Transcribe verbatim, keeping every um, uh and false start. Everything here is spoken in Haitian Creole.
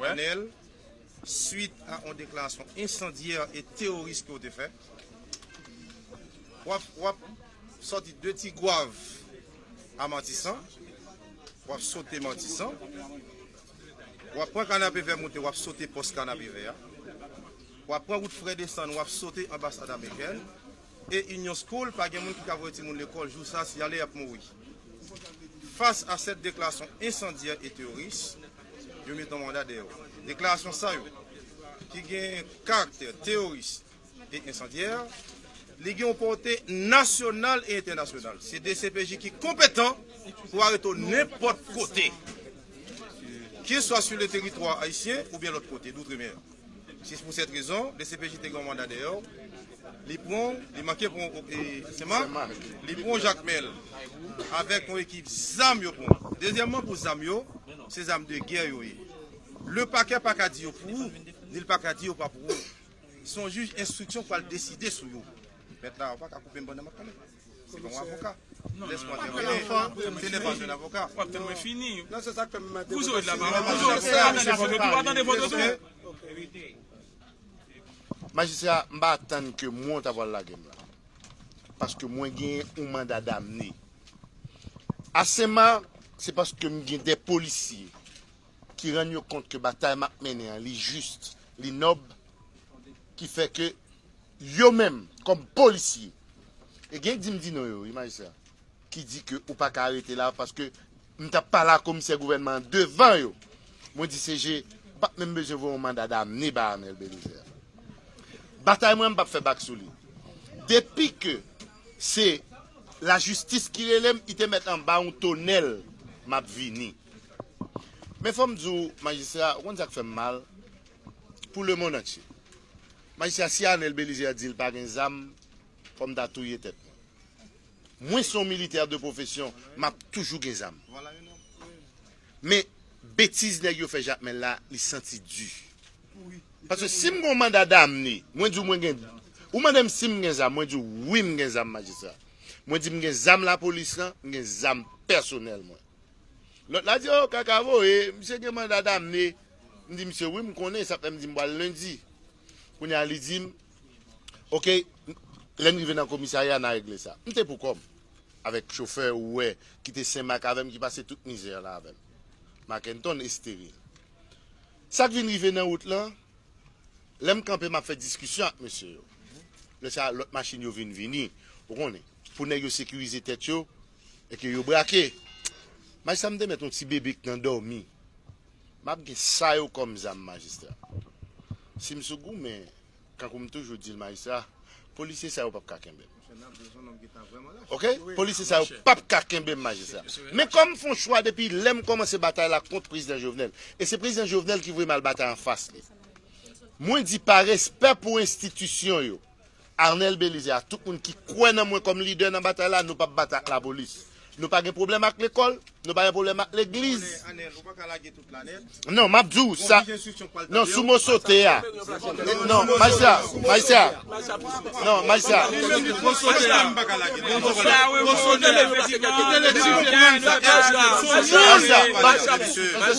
Anèl, swit a yon deklarasyon ensandyè e teworis ke w te fè. W ap, w ap sòti de Tigwav a Matisan, w ap sote Matisan, w ap pran Kanapevè moute, w ap sote pòs Kanapevè a, w ap pran wout Frè desann, w ap sote anbasad amerikèn, e Union School, pa gen moun ki ka voye timoun lekòl jou sa, si y ale, y ap mouri. Fas a sèt deklarasyon ensandyè e teworis, yo mete yon manda dèyè yo. Deklarasyon sa yo, ki gen karaktè teworis e ensandyè, li gen yon pòte nasyonal e entènasyonal. Se D C P J ki konpetan pou arete w nenpòt kote, ke swa sou le teritwa ayisyen oubyen lòt kote, doutremer. Se pou sèt rezon, D C P J te gen yon manda dèyè w. Li pran, li manke pran, e, Senmak, li pran Jakmèl. Avèk yon ekip zam yo pran. Dezyèmman, pou zam yo, se zam de gè yo ye. Le pakè pa ka di yo pou ou, ni l pa ka di yo pa pou ou. Se yon jij enstriksyon k pral deside sou yo. Mèt la, ou pa ka koupe m pandan m ap pale. Se pa yon avoka. Lès mwen tèmine. Se ne pa yon avoka. W ap tèlman fini. Non, se sa k fè m mande. Pou Zoe la, pou Zoe la, pou Zoe la, pou Zoe la, pou Zoe la. Majistra, m pa atann ke mwen w ta pral lage m la. Paske mwen gen yon manda damne. A Senmak, se paske m gen de polisye ki rann yo kont ke batay m ap mennen an, li jis, li nòb, ki fè ke yo menm, kòm polisye, e gen k di m di non yo, wi, majistra, ki di ke ou pa ka rete la paske m t ap pale a komisè gouvènman an devan yo. Mwen di C G, m p ap menm bezwen voye yon manda damne ba Arnel Belizaire. Batay mwen, m p ap fè bak sou li. Depi ke se lajistis ki rele m, li te mèt anba yon tonèl, m ap vini. Men fò m di w, majistra, ou konn sa k fè m mal? Pou lemonn antye. Majistra, si Arnel Belizaire di l pa gen zam, fò m ta touye tèt mwen. Mwen se yon militè de pwofesyon, m ap toujou gen zam. Men, betiz nèg yo fè Jakmèl la, li santi di. Paske si m gen yon manda damne, mwen di w mwen gen, ou mande m si m gen zam, mwen di w wi m gen zam, majistra. Mwen di m gen zam lapolis lan, m gen zam pèsonèl mwen. Lòt la di, o, kaka voye, misye gen manda damne. M di misye, wi, m konnen, sa fè m di m pral lendi. Kounye a, li di m, oke, lè n rive nan komisarya, n a regle sa. M te pou kò m, avèk chofè ou wè, ki te Senmak avè m, ki pase tout mizè la avè m. Mackenton esteril. Sa k vin rive nan wout lan, lè m kanpe, m ap fè diskisyon ak mesye yo. Lè sa a, lòt machin yo vin vini. Ou konnen, pou nèg yo sekirize tèt yo, e ke yo brake. Majistra, m te mèt yon ti bebe k nan dòmi. M ap gen sa yo kòm zam, majistra. Si m sou goumen, kankou m toujou di l, majistra, polisye sa yo p ap ka kenbe m. Oke? Polisye sa yo p ap ka kenbe m, majistra. Men kòm m fè yon chwa depi lè m kòmanse batay la kont prezidan Jovenel, e se prezidan Jovenel ki voye m al batay anfas li. Mwen di pa respè pou enstitisyon yo, Arnel Belizaire, a tout moun ki kwè nan mwen kòm lidè nan batay la, nou p ap batay ak lapolis. Nou pa gen pwoblèm ak lekòl, nou pa gen pwoblèm ak legliz. Non, m ap di w sa. Non, sou mo sote a. Non, majistra, majistra. Non, majistra. Majistra,